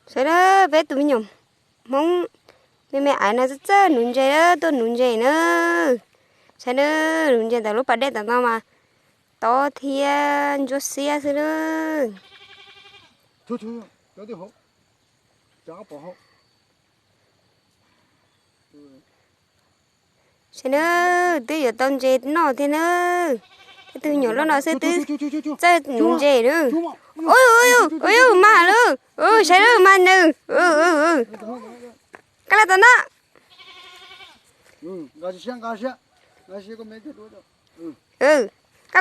Saib na, peb tus me nyuam Hmoob me me ais no txawj txawj nuv ntses, tuaj nuv ntses na. Saib na, nuv ntses ntawm lub pas dej tom no mas tob thiab ntsuab xiab xwb na. Saib na, twb yuav tau ntses noj thiab na. Tej tug me nyuam loj no xwb twb txawj nuv ntses na. Ua, ua, mas lawm, saib lawm mas nws. Koj los tom no. Koj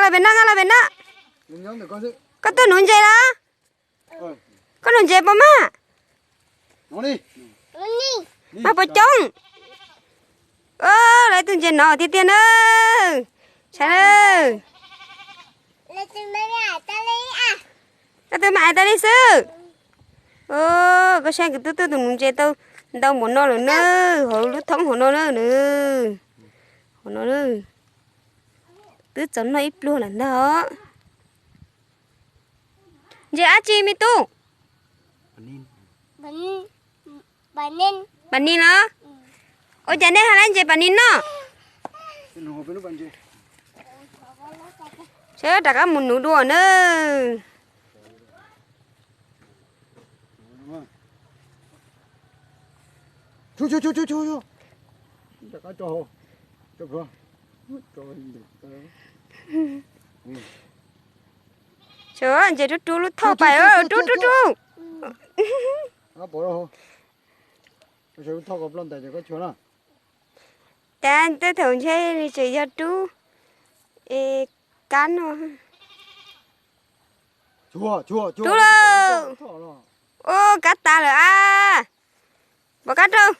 los pem no, koj los pem no. Koj tuaj nuv ntses los? Koj nuv ntses puas mag? Mag puas coob? Lawv tus ntses no tiag tiag na. Saib na. Koj tus me ais tas li xwb. Koj saib, kuv twb tuaj tus nuv ntses tau ntau npaum no lawm na. Hauv lub thoob hauv no na. Hauv no twb txaus noj ib pluag lawm ntag. Ntses dab tsi me tub? Pas nis los? Ua cas nej hais lawv ntses pas nis no? Saib, rov qab mus nuv dua na. Saib, ntses rub rub lub thoj pais, rub rub rub. Cas tej thaum ntshe tseem yog rub kab no. Rub lawm. Ua kab tas lawm a. Pom kab rau.